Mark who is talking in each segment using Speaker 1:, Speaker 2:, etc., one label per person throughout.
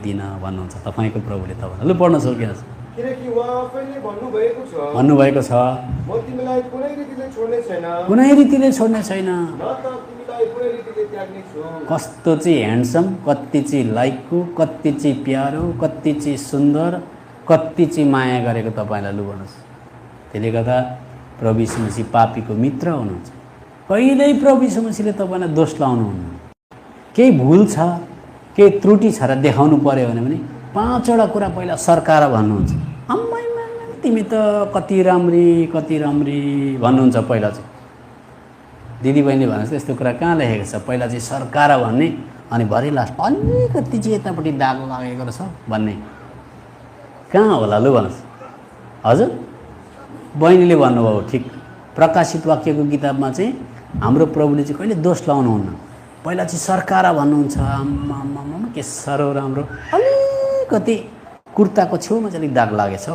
Speaker 1: देख्दिनँ भन्नुहुन्छ तपाईँको प्रभुले तपाईँलाई। लु पढ्न सकिन्छ।
Speaker 2: किनकि उहाँ आफैले
Speaker 1: भन्नुभएको छ
Speaker 2: म तिमीलाई कुनै रीतिले छोड्ने छैन,
Speaker 1: कुनै रीतिले छोड्ने छैन।
Speaker 2: न त तिमीलाई कुनै रीतिले त्याग्ने छु।
Speaker 1: कस्तो चाहिँ ह्यान्डसम, कति चाहिँ लाइकको, कति चाहिँ प्यारो, कति चाहिँ सुन्दर, कति चाहिँ माया गरेको तपाईँलाई। लु भन्नुहोस्। त्यसले गर्दा प्रभु यीशु मसीह पापीको मित्र हुनुहुन्छ। कहिल्यै प्रभु यीशु मसीहले तपाईँलाई दोष लाउनुहुन्न। केही भुल छ, केही त्रुटि छ र देखाउनु पर्यो भने 5वटा कुरा पहिला सर्काएर भन्नुहुन्छ। अम्मै तिमी त कति राम्री भन्नुहुन्छ पहिला चाहिँ। दिदीबहिनीले भनेको छ यस्तो कुरा कहाँ लेखेको छ? पहिला चाहिँ सर्काएर भन्ने, अनि भरे लास्ट अलिकति चाहिँ यतापट्टि दाग लागेको रहेछ भन्ने। कहाँ होला लु भन्नुहोस्। हजुर बहिनीले भन्नुभयो ठिक। प्रकाशित वाक्यको किताबमा चाहिँ हाम्रो प्रभुले चाहिँ कहिले दोष लाउनुहुन्न। पहिला चाहिँ सर्काएर भन्नुहुन्छ। आम्मा के साह्रो राम्रो। अलिकति कुर्ताको छेउमा चाहिँ अलिक दाग लागेछ।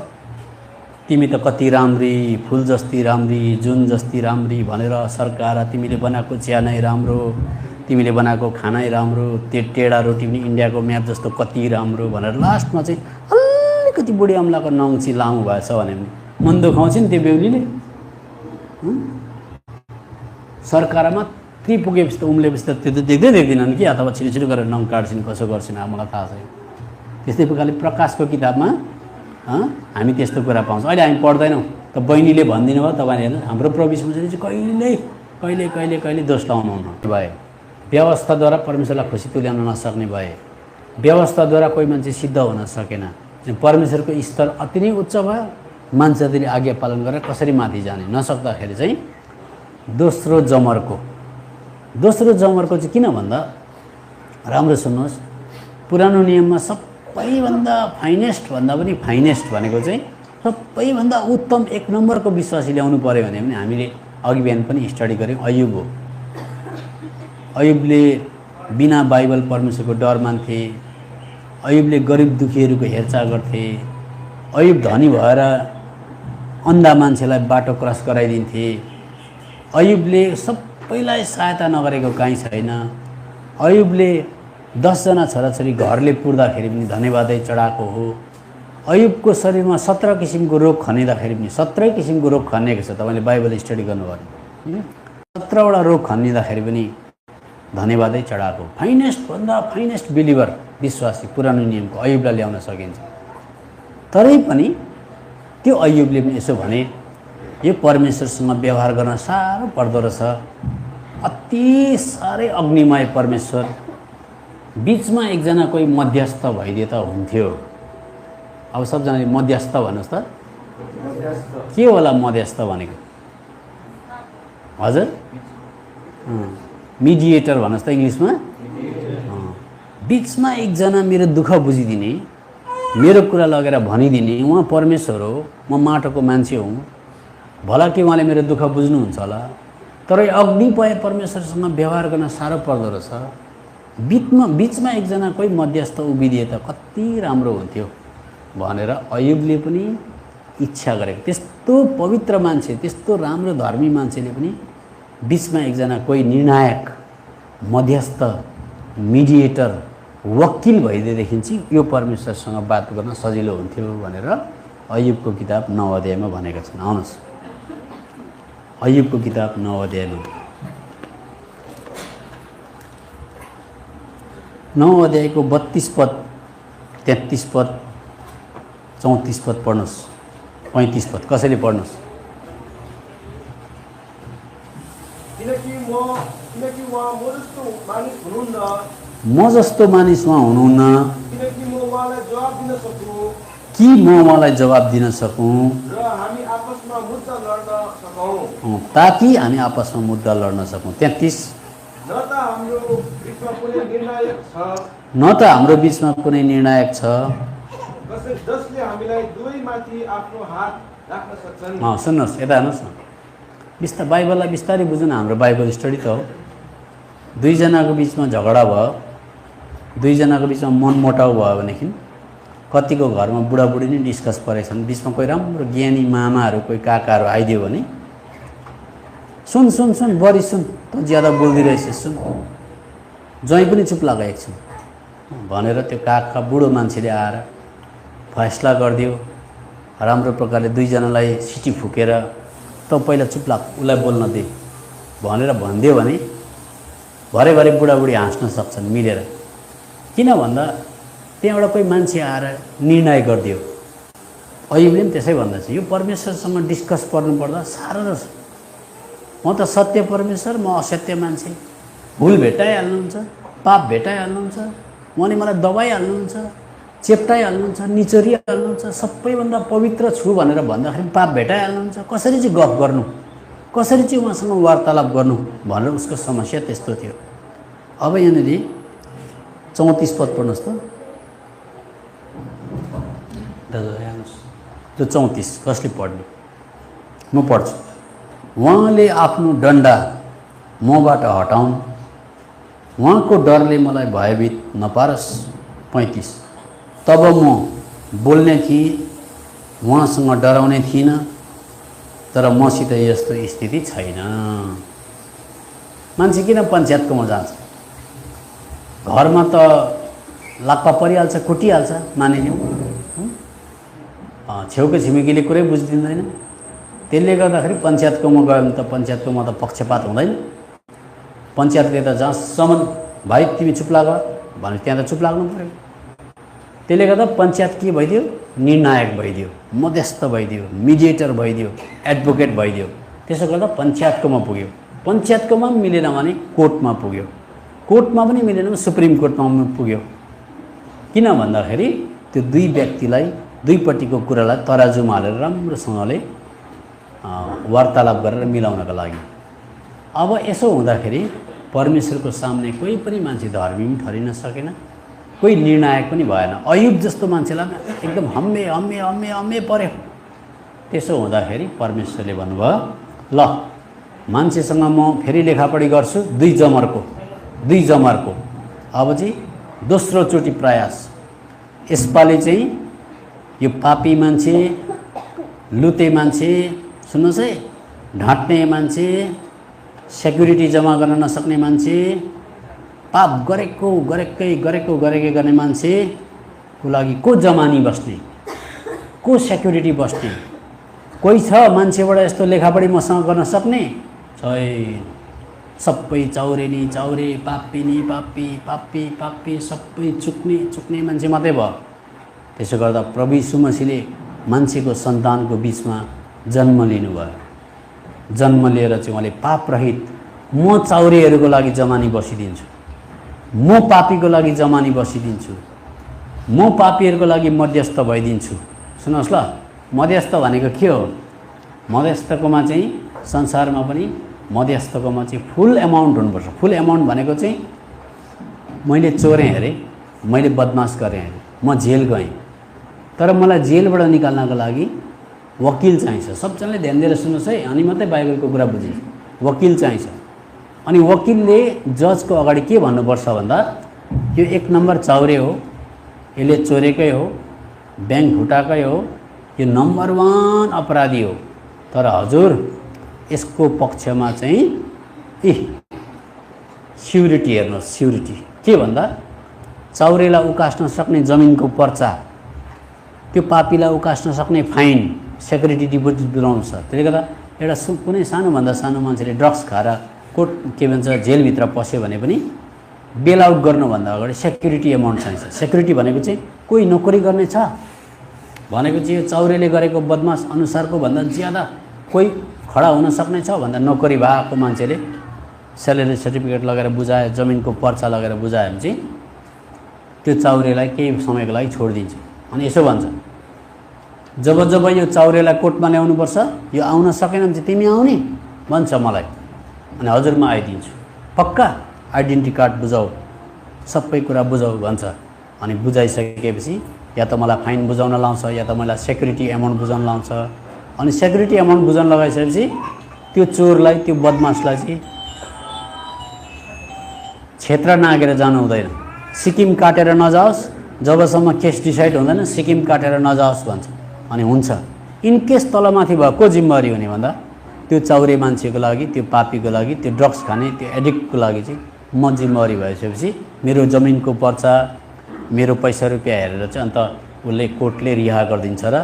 Speaker 1: तिमी त कति राम्री, फुल जस्ती राम्री, जुन जस्ती राम्री भनेर सर्काएर तिमीले बनाएको चिया नै राम्रो, तिमीले बनाएको खानै राम्रो, त्यो टेढा रोटी पनि इन्डियाको म्याप जस्तो कति राम्रो भनेर लास्टमा चाहिँ अलिकति बुढी अम्लाको नङ चाहिँ लामो भएछ भने मन दुखाउँछ नि त्यो बेहुलीले। सर्कारमा ती पुगेपछि त उम्लेपछि त त्यो त देख्दैनन् कि, अथवा छिटो गरेर नङ काट्छन्, कसो गर्छन् मलाई थाहा छैन। त्यस्तै प्रकारले प्रकाशको किताबमा हामी त्यस्तो कुरा पाउँछौँ। अहिले हामी पढ्दैनौँ त बहिनीले भनिदिनु भयो। तपाईँले हेर्नु हाम्रो प्रभु यीशु मसीहले चाहिँ कहिले दोष लाउनुहुन्न भए। व्यवस्थाद्वारा परमेश्वरलाई खुसी तुल्याउन नसक्ने भए, व्यवस्थाद्वारा कोही मान्छे सिद्ध हुन सकेन। परमेश्वरको स्तर अति नै उच्च भयो। मान्छेले आज्ञा पालन गरेर कसरी माथि जाने नसक्दाखेरि चाहिँ दोस्रो जमरको चाहिँ किन भन्दा, राम्रो सुन्नुहोस्, पुरानो नियममा सबैभन्दा फाइनेस्ट भन्दा पनि फाइनेस्ट भनेको चाहिँ सबैभन्दा उत्तम 1 नम्बरको विश्वासी ल्याउनु पऱ्यो भने हामीले अघि बिहान पनि स्टडी गऱ्यौँ। अयुब हो। अयुबले बिना बाइबल परमेश्वरको डर मान्थे। अयुबले गरिब दुखीहरूको हेरचाह गर्थे। अयुब धनी भएर अन्धा मान्छेलाई बाटो क्रस गराइदिन्थे। अयुबले सबैलाई सहायता नगरेको कहीँ छैन। अयुबले 10 जना छोराछोरी घरले पुर्दाखेरि पनि धन्यवादै चढाएको हो। अयुबको शरीरमा 17 किसिमको रोग खनिँदाखेरि पनि 17 किसिमको रोग खनिएको छ। तपाईँले बाइबल स्टडी गर्नुभयो भने 17वटा रोग खनिँदाखेरि पनि धन्यवादै चढाएको। फाइनेस्टभन्दा फाइनेस्ट बिलिभर विश्वासी पुरानो नियमको अयुबलाई ल्याउन सकिन्छ। तरै पनि त्यो अयुबले पनि यसो भने, यो परमेश्वरसँग व्यवहार गर्न साह्रो पर्दो रहेछ। अति साह्रै अग्निमय परमेश्वर, बिचमा एकजना कोही मध्यस्थ भइदिए त हुन्थ्यो। अब सबजनाले मध्यस्थ भन्नुहोस् त, के होला मध्यस्थ भनेको? हजुर मिडिएटर भन्नुहोस् त इङ्ग्लिसमा। बिचमा एकजना मेरो दुःख बुझिदिने, मेरो कुरा लगेर भनिदिने। उहाँ परमेश्वर हो, म माटोको मान्छे हुँ। भला कि उहाँले मेरो दुःख बुझ्नुहुन्छ होला, तर अग्निमय परमेश्वरसँग व्यवहार गर्न साह्रो पर्दो रहेछ। बिचमा एकजना कोही मध्यस्थ उभिदिए त कति राम्रो हुन्थ्यो भनेर अयुबले पनि इच्छा गरेको। त्यस्तो पवित्र मान्छे, त्यस्तो राम्रो धर्मी मान्छेले पनि बिचमा एकजना कोही निर्णायक, मध्यस्थ, मिडिएटर, वकिल भइदिएदेखि चाहिँ यो परमेश्वरसँग बात गर्न सजिलो हुन्थ्यो भनेर अयुबको किताब 9 अध्यायमा भनेका छन्। आउनुहोस्, अयुबको किताब 9 अध्यायमा 9 अध्यायको 32 पद, 33 पद, 34 पद पढ्नुहोस्, 35 पद कसैले पढ्नुहोस्। म जस्तो मानिस उहाँ हुनुहुन्न कि म उहाँलाई जवाब दिन सकूँ, ताकि हामी आपसमा मुद्दा लड्न सकौँ। 33
Speaker 2: न त हाम्रो बिचमा कुनै निर्णायक छ जसले हामीलाई दुवैमाथि आफ्नो हात राख्न सक्छन्।
Speaker 1: सुन्नुहोस्, यता हेर्नुहोस् न। बाइबललाई बिस्तारै बुझ्नु। हाम्रो बाइबल स्टडी त हो। 2 जनाको बिचमा झगडा भयो, 2 जनाको बिचमा मनमुटाउ भयो भनेदेखि कतिको घरमा बुढाबुढी नै डिस्कस परेछन्। बिचमा कोही राम्रो ज्ञानी मामाहरू, कोही काकाहरू आइदियो भने सुन बढी सुन, त ज्यादा बोल्दै रहेछ, सुन। ज्वाइँ पनि चुप लाग्यो एकछिन। भनेर त्यो काखका बुढो मान्छेले आएर फैसला गरिदियो। राम्रो प्रकारले दुईजनालाई सिटी फुकेर त पहिला चुप लाग, उसलाई बोल्न दे भनेर भनिदियो भने भरेभरि बुढाबुढी हाँस्न सक्छन् मिलेर। किन भन्दा त्यहाँबाट कोही मान्छे आएर निर्णय गरिदियो। अयुबले पनि त्यसै भन्दैछ, यो परमेश्वरसँग डिस्कस गर्नुपर्दा साह्रो रहेछ। म त सत्य परमेश्वर, म असत्य मान्छे, भुल भेटाइहाल्नुहुन्छ, पाप भेटाइहाल्नुहुन्छ, उहाँले मलाई दबाइहाल्नुहुन्छ, चेप्टाइहाल्नुहुन्छ, निचोरिहाल्नुहुन्छ, सबैभन्दा पवित्र छु भनेर भन्दाखेरि पाप भेटाइहाल्नुहुन्छ। कसरी चाहिँ गफ गर्नु, कसरी चाहिँ उहाँसँग वार्तालाप गर्नु भनेर उसको समस्या त्यस्तो थियो। अब यहाँनिर 34 पद पढ्नुहोस् त। त्यो 34 कसले पढ्ने? म पढ्छु। उहाँले आफ्नो डन्डा मबाट हटाउन्, उहाँको डरले मलाई भयभीत नपारोस्। 35 तब म बोल्ने थिएँ, उहाँसँग डराउने थिइनँ, तर मसित यस्तो स्थिति छैन। मान्छे किन पञ्चायतकोमा जान्छ? घरमा त लाप्पा परिहाल्छ, कुटिहाल्छ, मानिलिउँ। छेउको छिमेकीले कुरै बुझिदिँदैन। त्यसले गर्दाखेरि पञ्चायतकोमा गयो भने त पञ्चायतकोमा त पक्षपात हुँदैन। पञ्चायतले त जहाँसम्म भाइ तिमी चुप लाग भने त्यहाँ त चुप लाग्नु पऱ्यो। त्यसले गर्दा पञ्चायत के भइदियो? निर्णायक भइदियो, मध्यस्थ भइदियो, मिडिएटर भइदियो, एडभोकेट भइदियो। त्यसो गर्दा पञ्चायतकोमा पुग्यो। पञ्चायतकोमा पनि मिलेन भने कोर्टमा पुग्यो, कोर्टमा पनि मिलेन भने सुप्रिम कोर्टमा पुग्यो। किन भन्दाखेरि त्यो दुई व्यक्तिलाई, दुईपट्टिको कुरालाई तराजुमा हालेर राम्रोसँगले वार्तालाप गरेर मिलाउनका लागि। अब यसो हुँदाखेरि परमेश्वरको सामने कोही पनि मान्छे धर्मी पनि ठहरिन सकेन, कोही निर्णायक पनि भएन। अयुब जस्तो मान्छेलाई एकदम हम्मे हम्मे हम्मे हम्मे पर्यो। त्यसो हुँदाखेरि परमेश्वरले भन्नुभयो, ल मान्छेसँग म फेरि लेखापढी गर्छु, दुई जमरको। अब चाहिँ दोस्रोचोटि प्रयास। यसपालि चाहिँ यो पापी मान्छे, लुते मान्छे, सुन्नुहोस् है, ढाँट्ने मान्छे, सेक्युरिटी जम्मा गर्न नसक्ने मान्छे, पाप गरेकै गर्ने मान्छेको लागि को जमानी बस्ने, को सेक्युरिटी बस्ने? कोही छ मान्छेबाट यस्तो लेखापढी मसँग गर्न सक्ने? छैन। सबै चाउरे पापी सबै चुक्ने मान्छे मात्रै भयो। त्यसो गर्दा प्रभु यीशु मसीहले मान्छेको सन्तानको बिचमा जन्म लिनुभयो। जन्म लिएर चाहिँ उहाँले पापरहित, म चाउरेहरूको लागि जमानी बसिदिन्छु, म पापीको लागि जमानी बसिदिन्छु, म पापीहरूको लागि मध्यस्थ भइदिन्छु। सुन्नुहोस् ल, मध्यस्थ भनेको के हो? मध्यस्थकोमा चाहिँ संसारमा पनि मध्यस्थकोमा चाहिँ फुल एमाउन्ट हुनुपर्छ। फुल एमाउन्ट भनेको चाहिँ मैले चोरेँ अरे, मैले बदमास गरेँ अरे, म जेल गएँ, तर मलाई जेलबाट निकाल्नको लागि वकिल चाहिन्छ। सबजनाले ध्यान दिएर सुन्नुहोस् है, अनि मात्रै बाइबलको कुरा बुझे। वकिल चाहिन्छ। अनि वकिलले जजको अगाडि के भन्नुपर्छ भन्दा, यो 1 नम्बर चाउरे हो, यसले चोरेकै हो, ब्याङ्क फुटाकै हो, यो नम्बर 1 अपराधी हो, तर हजुर यसको पक्षमा चाहिँ स्युरिटी हेर्नुहोस्। स्युरिटी के भन्दा, चाउरेलाई उकास्न सक्ने जमिनको पर्चा, त्यो पापीलाई उकास्न सक्ने फाइन, सेक्युरिटी डिपोजिट बनाउँछ। त्यसले गर्दा एउटा कुनै सानोभन्दा सानो मान्छेले ड्रग्स खाएर कोर्ट के भन्छ जेलभित्र पस्यो भने पनि बेल आउट गर्नुभन्दा अगाडि सेक्युरिटी एमाउन्ट चाहिन्छ। सेक्युरिटी भनेको चाहिँ कोही नोकरी गर्ने छ भनेको चाहिँ यो चाउरेले गरेको बदमास अनुसारको भन्दा ज्यादा कोही खडा हुन सक्ने छ भन्दा नोकरी भएको मान्छेले स्यालेरी सर्टिफिकेट लगेर बुझायो, जमिनको पर्चा लगेर बुझायो भने चाहिँ त्यो चाउरेलाई केही समयको लागि छोडिदिन्छ। अनि यसो भन्छ, जब यो चाउरेलाई कोर्टमा ल्याउनुपर्छ, यो आउन सकेन भने चाहिँ तिमी आउने भन्छ मलाई, अनि हजुर म आइदिन्छु, पक्का आइडेन्टिटी कार्ड बुझाऊ, सबै कुरा बुझाऊ भन्छ। अनि बुझाइसकेपछि या त मलाई फाइन बुझाउन लाउँछ, या त मलाई सेक्युरिटी एमाउन्ट बुझाउन लाउँछ। अनि सेक्युरिटी एमाउन्ट बुझाउन लगाइसकेपछि त्यो चोरलाई, त्यो बदमासलाई चाहिँ क्षेत्र नागेर जानु हुँदैन। सिक्किम काटेर नजाओस्, जबसम्म केस डिसाइड हुँदैन सिक्किम काटेर नजाओस् भन्छ। अनि हुन्छ। इनकेस तलमाथि भयो को जिम्मेवारी हुने भन्दा, त्यो चाउरे मान्छेको लागि, त्यो पापीको लागि, त्यो ड्रग्स खाने, त्यो एडिक्टको लागि चाहिँ म जिम्मेवारी भइसकेपछि मेरो जमिनको पर्चा, मेरो पैसा रुपियाँ हेरेर चाहिँ अन्त उसले कोर्टले रिहा गरिदिन्छ र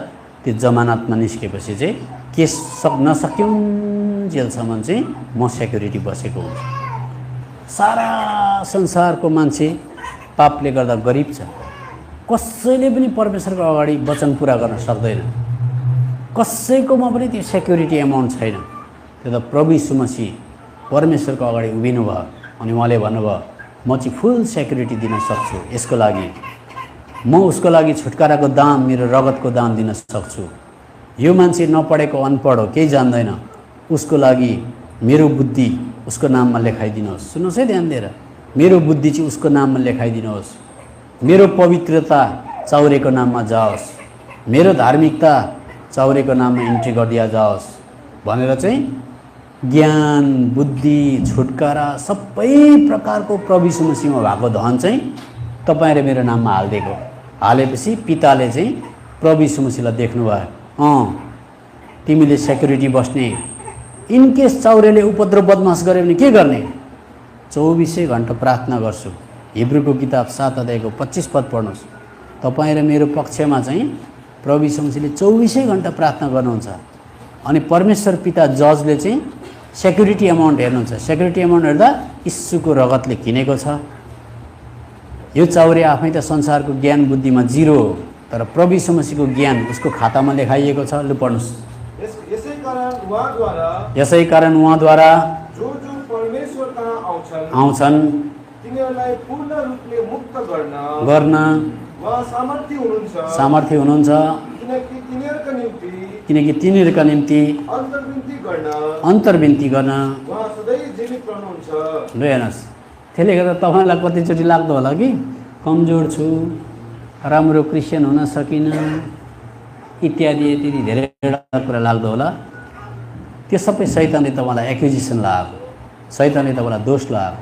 Speaker 1: त्यो जमानतमा निस्केपछि चाहिँ केस नसकिउन्जेलसम्म चाहिँ म सेक्युरिटी बसेको हुन्छु। सारा संसारको मान्छे पापले गर्दा गरिब छ, कसैले पनि परमेश्वरको अगाडि वचन पुरा गर्न सक्दैन, कसैकोमा पनि त्यो सेक्युरिटी एमाउन्ट छैन। त्यो त प्रभु यीशु मसीह परमेश्वरको अगाडि उभिनु भयो अनि उहाँले भन्नुभयो म चाहिँ फुल सेक्युरिटी दिन सक्छु, यसको लागि म उसको लागि छुटकाराको दाम, मेरो रगतको दाम दिन सक्छु। यो मान्छे नपढेको अनपढ हो, केही जान्दैन, उसको लागि मेरो बुद्धि उसको नाममा लेखाइदिनुहोस्। सुन्नुहोस् है ध्यान दिएर, मेरो बुद्धि चाहिँ उसको नाममा लेखाइदिनुहोस्, मेरो पवित्रता चाउरेको नाममा जाओस्, मेरो धार्मिकता चाउरेको नाममा इन्ट्री गरिदिया जाओस् भनेर चाहिँ ज्ञान, बुद्धि, छुटकारा सबै प्रकारको प्रभु यीशु मसीहमा भएको धन चाहिँ तपाईँ र मेरो नाममा हालिदिएको। हालेपछि पिताले चाहिँ प्रभु यीशु मसीहलाई देख्नुभयो, तिमीले सेक्युरिटी बस्ने, इनकेस चाउरेले उपद्रव बदमास गऱ्यो भने के गर्ने? 24 घन्टा प्रार्थना गर्छु। हिब्रूको किताब 7 अध्यायको 25 पद पढ्नुहोस्। तपाईँ र मेरो पक्षमा चाहिँ प्रभु यीशु मसीहले 24 घन्टा प्रार्थना गर्नुहुन्छ। अनि परमेश्वर पिता जजले चाहिँ सेक्युरिटी एमाउन्ट हेर्नुहुन्छ। सेक्युरिटी एमाउन्ट हेर्दा यीशुको रगतले किनेको छ। यो चाउरे आफै त संसारको ज्ञान बुद्धिमा जिरो हो, तर प्रभु यीशु मसीहको ज्ञान उसको खातामा लेखाइएको छ। लु पढ्नुहोस्। यसै कारण उहाँद्वारा
Speaker 2: जो परमेश्वर कहाँ
Speaker 1: आउँछन्
Speaker 2: तिनीहरूलाई पूर्ण रूपले मुक्त
Speaker 1: गर्न
Speaker 2: उहाँ
Speaker 1: सामर्थ्य हुनुहुन्छ, किनकि तिनीहरूका निम्ति अन्तर्विन्ती गर्न
Speaker 2: उहाँ सधैँ जीवित रहनुहुन्छ।
Speaker 1: ल हेर्नुहोस्, त्यसले गर्दा तपाईँलाई कतिचोटि लाग्दो होला कि कमजोर छु, राम्रो क्रिस्चियन हुन सकिनँ इत्यादि इत्यादि धेरैवटा कुरा लाग्दो होला। त्यो सबै शैतानले तपाईँलाई एक्युजिसन लगाएको, शैतानले तपाईँलाई दोष लगाएको।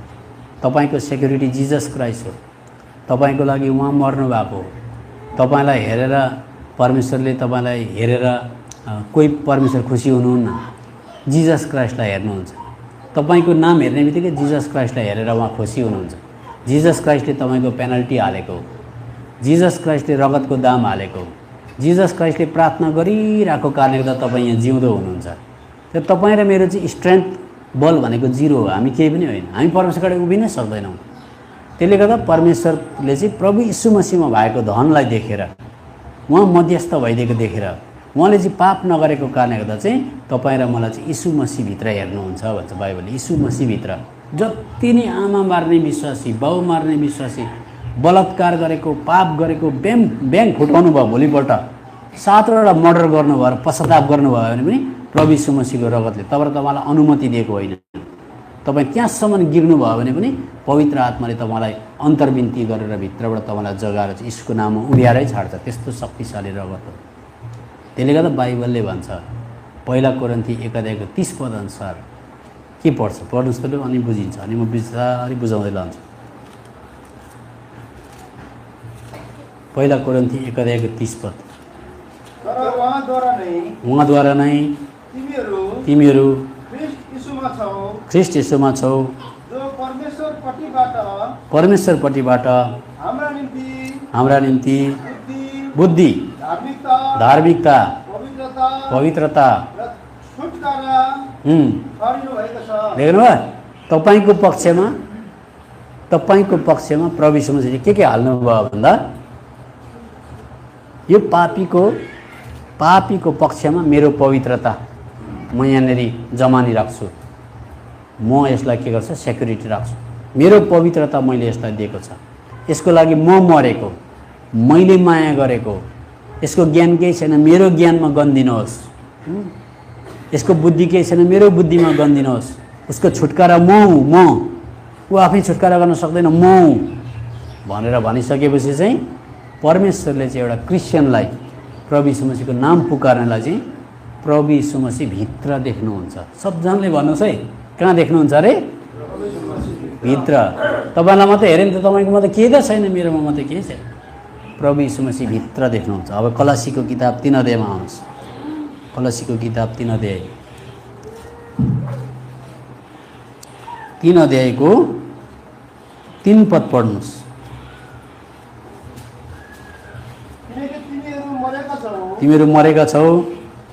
Speaker 1: तपाईँको सेक्युरिटी जिजस क्राइस्ट हो, तपाईँको लागि उहाँ मर्नु भएको हो। तपाईँलाई हेरेर परमेश्वरले तपाईँलाई हेरेर कोही परमेश्वर खुसी हुनुहुन्न, जिजस क्राइस्टलाई हेर्नुहुन्छ। तपाईँको नाम हेर्ने बित्तिकै जिजस क्राइस्टलाई हेरेर उहाँ खुसी हुनुहुन्छ। जिजस क्राइस्टले तपाईँको पेनल्टी हालेको, जिजस क्राइस्टले रगतको दाम हालेको, जिजस क्राइस्टले प्रार्थना गरिरहेको कारणले गर्दा तपाईँ यहाँ जिउँदो हुनुहुन्छ। त्यो तपाईँ र मेरो चाहिँ स्ट्रेन्थ बल भनेको जिरो हो, हामी केही पनि होइन, हामी परमेश्वरबाट उभिनै सक्दैनौँ। त्यसले गर्दा परमेश्वरले चाहिँ प्रभु यीशु मसीहमा भएको धनलाई देखेर, उहाँ मध्यस्थ भइदिएको देखेर, उहाँले चाहिँ पाप नगरेको कारणले गर्दा चाहिँ तपाईँ र मलाई चाहिँ यीशु मसीहभित्र हेर्नुहुन्छ भन्छ बाइबलले। यीशु मसीहभित्र जति नै आमा मार्ने विश्वासी, बाउ मार्ने विश्वासी, बलात्कार गरेको, पाप गरेको, ब्याङ फुटाउनु भयो, भोलिपल्ट 7वटा मर्डर गर्नुभयो र पश्चाताप गर्नुभयो भने पनि प्रभु यीशु मसीहको रगतले तपाईँलाई अनुमति दिएको होइन। तपाईँ त्यहाँसम्म गिर्नु भयो भने पनि पवित्र आत्माले तपाईँलाई अन्तर्विन्ती गरेर भित्रबाट तपाईँलाई जगाएर चाहिँ यीशुको नाममा उभ्याएरै छाड्छ। त्यस्तो शक्तिशाली रगत हो। त्यसले गर्दा बाइबलले भन्छ, पहिला कोरिन्थी 1 अध्यायको 30 पद अनुसार के पढ्छ पढ्नुहोस् त, अनि बुझिन्छ। अनि म बिस्तारै बुझाउँदै लान्छु। पहिला कोरिन्थी 1 अध्यायको 30 पद। उहाँद्वारा नै तिमीहरू ख्रिस्ट येशूमा छौ, परमेश्वरपट्टिबाट हाम्रा निम्ति बुद्धि, धार्मिकता, पवित्रता देख्नुभयो। तपाईँको पक्षमा प्रभु यीशु मसीहले के हाल्नुभयो भन्दा, यो पापीको पक्षमा मेरो पवित्रता म यहाँनिर जमानी राख्छु। म यसलाई के गर्छु? सेक्युरिटी राख्छु। मेरो पवित्रता मैले यसलाई दिएको छ। यसको लागि म मरेको, मैले माया गरेको। यसको ज्ञान केही छैन, मेरो ज्ञानमा गन्दिनुहोस्। यसको बुद्धि केही छैन, मेरो बुद्धिमा गन्दिनुहोस्। उसको छुटकारा म हुँ, ऊ आफै छुटकारा गर्न सक्दैन, म हुँ भनेर भनिसकेपछि चाहिँ परमेश्वरले चाहिँ एउटा क्रिस्चियनलाई प्रभु यीशु मसीहको नाम पुकार्नेलाई चाहिँ प्रभु यीशु मसीह भित्र देख्नुहुन्छ। सबजनाले भन्नुहोस् है, कहाँ देख्नुहुन्छ अरे? भित्र। तपाईँलाई मात्रै हेऱ्यो भने त तपाईँकोमा त केही त छैन, मेरोमा मात्रै केही छैन। प्रभु यीशु मसीह भित्र देख्नुहुन्छ। अब कलसीको किताब 3 अध्यायमा आउनुहोस्। कलसीको किताब 3 अध्याय, 3 अध्यायको 3 पद पढ्नुहोस्।
Speaker 3: किनकि तिमीहरू मरेका छौ
Speaker 1: तिमीहरू मरेका छौ।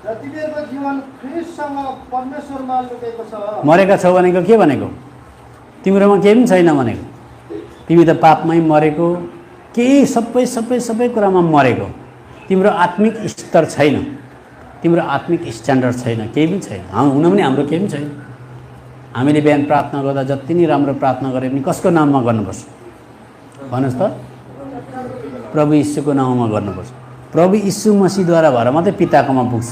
Speaker 3: र तिमीहरूको जीवन ख्रीष्टसँग परमेश्वरमा लुकेको छ।
Speaker 1: मरेका छौ भनेको के भनेको? तिमीहरूमा केही पनि छैन भनेको। तिमी त पापमै मरेको, केही सबै सबै सबै कुरामा मरेको। तिम्रो आत्मिक स्तर छैन, तिम्रो आत्मिक स्ट्यान्डर्ड छैन, केही पनि छैन। हुन पनि हाम्रो केही पनि छैन। हामीले बिहान प्रार्थना गर्दा जति नै राम्रो प्रार्थना गरे पनि कसको नाममा गर्नुपर्छ भन्नुहोस् त? प्रभु यीशुको नाममा गर्नुपर्छ। प्रभु यीशु मसीहद्वारा भएर मात्रै पिताकोमा पुग्छ।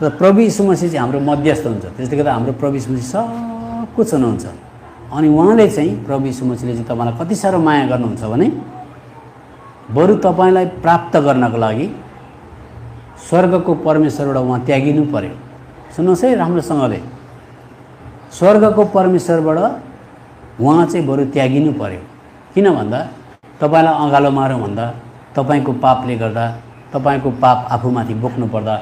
Speaker 1: र प्रभु यीशु मसीह चाहिँ हाम्रो मध्यस्थ हुन्छ। त्यसले गर्दा हाम्रो प्रभु यीशु मसीह सब कुछ हुनुहुन्छ। अनि उहाँले चाहिँ प्रभु यीशु मसीहले चाहिँ तपाईँलाई कति साह्रो माया गर्नुहुन्छ भने बरु तपाईँलाई प्राप्त गर्नको लागि स्वर्गको परमेश्वरबाट उहाँ त्यागिनु पर्यो। सुन्नुहोस् है राम्रोसँगले, स्वर्गको परमेश्वरबाट उहाँ चाहिँ बरु त्यागिनु पर्यो। किन भन्दा तपाईँलाई अँगालो मारौँ भन्दा तपाईँको पापले गर्दा तपाईँको पाप आफूमाथि बोक्नु पर्दा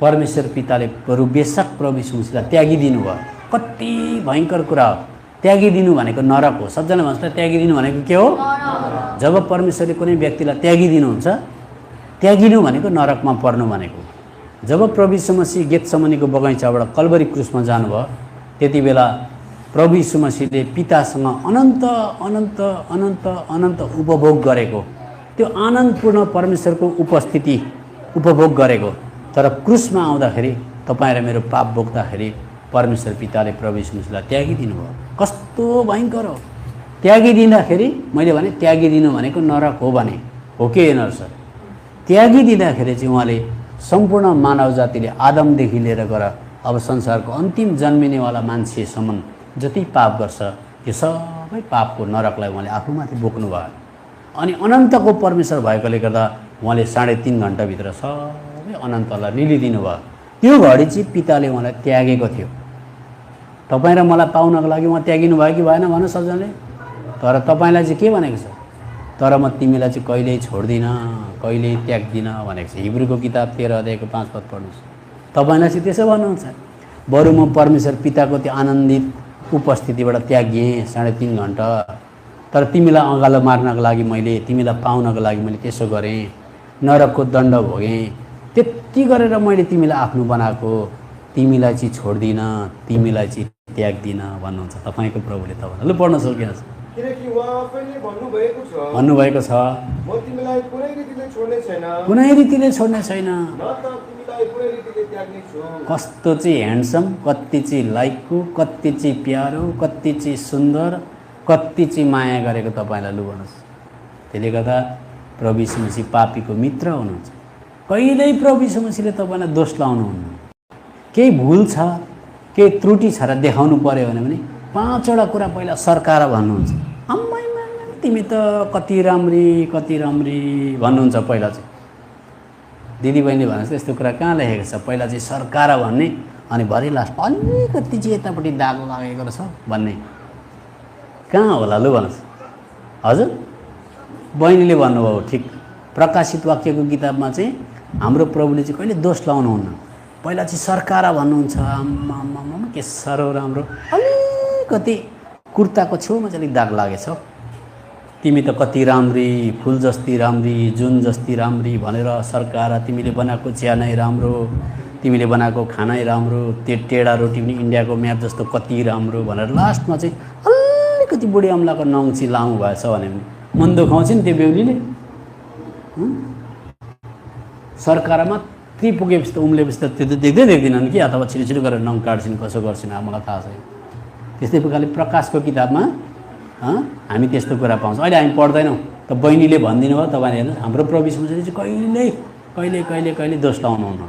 Speaker 1: परमेश्वर पिताले बरु बेशक प्रभु यीशु मसीहलाई त्यागिदिनु भयो। कति भयङ्कर कुरा हो। त्यागिदिनु भनेको नरक हो। सबजना भन्छ त्यागिदिनु भनेको के हो? जब परमेश्वरले कुनै व्यक्तिलाई त्यागिदिनुहुन्छ, त्यागिनु भनेको नरकमा पर्नु भनेको। जब प्रभु यीशु मसीह गेतसमनीको बगैँचाबाट कल्भरी क्रुसमा जानुभयो, त्यति बेला प्रभु यीशु मसीहले पितासँग अनन्त अनन्त अनन्त अनन्त उपभोग गरेको, त्यो आनन्दपूर्ण परमेश्वरको उपस्थिति उपभोग गरेको। तर क्रुसमा आउँदाखेरि तपाईँ र मेरो पाप बोक्दाखेरि परमेश्वर पिताले प्रभु यीशु मसीहलाई त्यागिदिनु भयो। कस्तो भयङ्कर हो! त्यागिदिँदाखेरि मैले भने त्यागिदिनु भनेको नरक हो भने हो कि होइन सर? त्यागिदिँदाखेरि चाहिँ उहाँले सम्पूर्ण मानव जातिले आदमदेखि लिएर गएर अब संसारको अन्तिम जन्मिनेवाला मान्छेसम्म जति पाप गर्छ त्यो सबै पापको नरकलाई उहाँले आफूमाथि बोक्नु भयो। अनि अनन्तको परमेश्वर भएकोले गर्दा उहाँले 3.5 घन्टाभित्र सबै अनन्तलाई लिलिदिनु भयो। त्यो घडी चाहिँ पिताले उहाँलाई त्यागेको थियो। तपाईँ र मलाई पाउनको लागि उहाँ त्यागिनु भयो कि भएन भन्नु सबजनाले? तर तपाईँलाई चाहिँ के भनेको छ? तर म तिमीलाई चाहिँ कहिल्यै छोड्दिनँ, कहिल्यै त्याग्दिनँ भनेको छ। हिब्रूको किताब 13 अध्यायको 5 पद पढ्नुहोस्। तपाईँलाई चाहिँ त्यसो भन्नुहुन्छ? बरु म परमेश्वर पिताको त्यो आनन्दित उपस्थितिबाट त्यागिएँ 3.5 घन्टा, तर तिमीलाई अँगालो मार्नको लागि मैले, तिमीलाई पाउनको लागि मैले त्यसो गरेँ, नरकको दण्ड भोगेँ। त्यति गरेर मैले तिमीलाई आफ्नो बनाएको, तिमीलाई चाहिँ छोड्दिनँ, तिमीलाई चाहिँ त्याग्दिनँ भन्नुहुन्छ तपाईँको प्रभुले। तपाईँलाई लु पढ्न सकिन्छ?
Speaker 2: किनकि उहाँ आफैले
Speaker 1: भन्नुभएको छ
Speaker 2: म तिमीलाई कुनै रीतिले छोड्ने छैन,
Speaker 1: कुनै रीतिले छोड्ने छैन।
Speaker 2: न त तिमीलाई कुनै रीतिले त्याग्ने छु।
Speaker 1: कस्तो चाहिँ ह्यान्डसम, कति चाहिँ लाइकको, कति चाहिँ प्यारो, कति चाहिँ सुन्दर, कति चाहिँ माया गरेको तपाईँलाई लु भन्नुहोस्। त्यसले गर्दा प्रभु यीशु मसीह पापीको मित्र हुनुहुन्छ। कहिल्यै प्रभु यीशु मसीहले तपाईँलाई दोष लाउनुहुन्न। केही भुल छ, केही त्रुटि छ र देखाउनु पर्यो भने 5वटा कुरा पहिला सर्काएर भन्नुहुन्छ। अम्माइमा तिमी त कति राम्री भन्नुहुन्छ पहिला चाहिँ। दिदीबहिनीले भनेपछि यस्तो कुरा कहाँ लेखेको छ? पहिला चाहिँ सर्काएर भन्ने, अनि भरे लास्ट अलिकति चाहिँ यतापट्टि दाग लागेको रहेछ भन्ने। कहाँ होला लु भन्नुहोस्? हजुर बहिनीले भन्नुभयो ठिक। प्रकाशित वाक्यको किताबमा चाहिँ हाम्रो प्रभुले चाहिँ कहिले दोष लाउनुहुन्न। पहिला चाहिँ सर्काएर भन्नुहुन्छ। आम्मा के साह्रो राम्रो, अलिकति कुर्ताको छेउमा चाहिँ अलिक दाग लागेछ। तिमी त कति राम्री, फुल जस्ती राम्री, जुन जस्ती राम्री भनेर सर्काएर, तिमीले बनाएको चिया नै राम्रो, तिमीले बनाएको खानै राम्रो, त्यो टेढा रोटी पनि इन्डियाको म्याप जस्तो कति राम्रो भनेर लास्टमा चाहिँ अलिकति बुढी अम्लाको नङ चाहिँ लामो भएछ भने मन दुखाउँछ नि त्यो बेहुलीले। सर्काएर मात्रै पुगेपछि त उम्लेपछि त त्यो त देख्दैनन् कि, अथवा छिटो गरेर नङ काट्छन्, कसो गर्छन् अब मलाई थाहा छैन। त्यस्तै प्रकारले प्रकाशको किताबमा हामी त्यस्तो कुरा पाउँछौँ। अहिले हामी पढ्दैनौँ त बहिनीले भनिदिनु भयो। तपाईँले हेर्नुहोस् हाम्रो प्रभु यीशु मसीहले चाहिँ कहिले दोष लाउनुहुन्न।